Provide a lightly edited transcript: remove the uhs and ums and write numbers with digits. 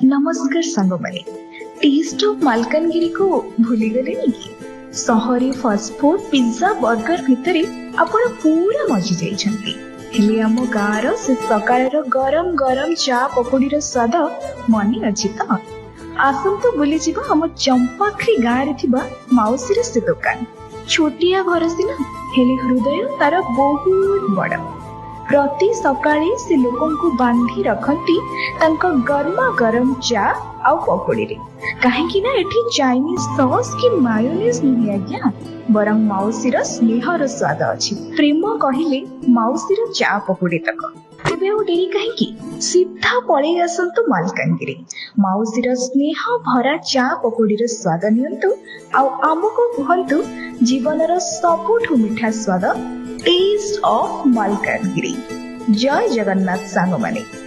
ନମସ୍କାର ସାଙ୍ଗମାନେ, test of ମାଲକାନଗିରିକୁ ଭୁଲିଗଲେଣି କି? ସହରୀ ଫାଷ୍ଟଫୁଡ୍, ପିଜ୍ଜା, ବର୍ଗର ଭିତରେ ଆପଣ ପୁରା ମଜି ଯାଇଛନ୍ତି। ହେଲେ ଆମ ଗାଁର ସେ ସକାଳର ଗରମ ଗରମ ଚା ପକୁଡ଼ିର ସ୍ୱାଦ ମନେ ଅଛି ତ? ଆସନ୍ତୁ ବୁଲିଯିବା ଆମ ଚମ୍ପାଖ୍ରୀ ଗାଁରେ ଥିବା ମାଉସୀର ସେ ଦୋକାନ। ଛୋଟିଆ ଘର ସିନା, ହେଲେ ହୃଦୟ ତାର ବହୁତ ବଡ଼। ପ୍ରତି ସକାଳେ ସେ ଲୋକଙ୍କୁ ବାନ୍ଧି ରଖନ୍ତି ତାଙ୍କ ଗରମା ଗରମ ଚା ଆଉ ପକୁଡ଼ିରେ। କାହିଁକି ନା ଏଠି ଚାଇନିଜ ସସ୍ କି ମାୟୋନିଜ ନୁହେଁ ଆଜ୍ଞା, ବରଂ ମାଉସୀର ସ୍ନେହର ସ୍ୱାଦ ଅଛି। ପ୍ରେମ କହିଲେ ମାଉସୀର ଚା ପକୁଡ଼ି ତକ। ତେବେ ଆଉ ଡେରି କାହିଁକି? ସିଧା ପଳେଇ ଆସନ୍ତୁ ମାଲକାନଗିରି। ମାଉସୀର ସ୍ନେହ ଭରା ଚା ପକୁଡ଼ିର ସ୍ୱାଦ ନିଅନ୍ତୁ ଆଉ ଆମକୁ କୁହନ୍ତୁ, ଜୀବନର ସବୁଠୁ ମିଠା ସ୍ୱାଦ, ଟେଷ୍ଟ ଅଫ୍ ମାଲକାନଗିରି। ଜୟ ଜଗନ୍ନାଥ ସାଙ୍ଗମାନେ।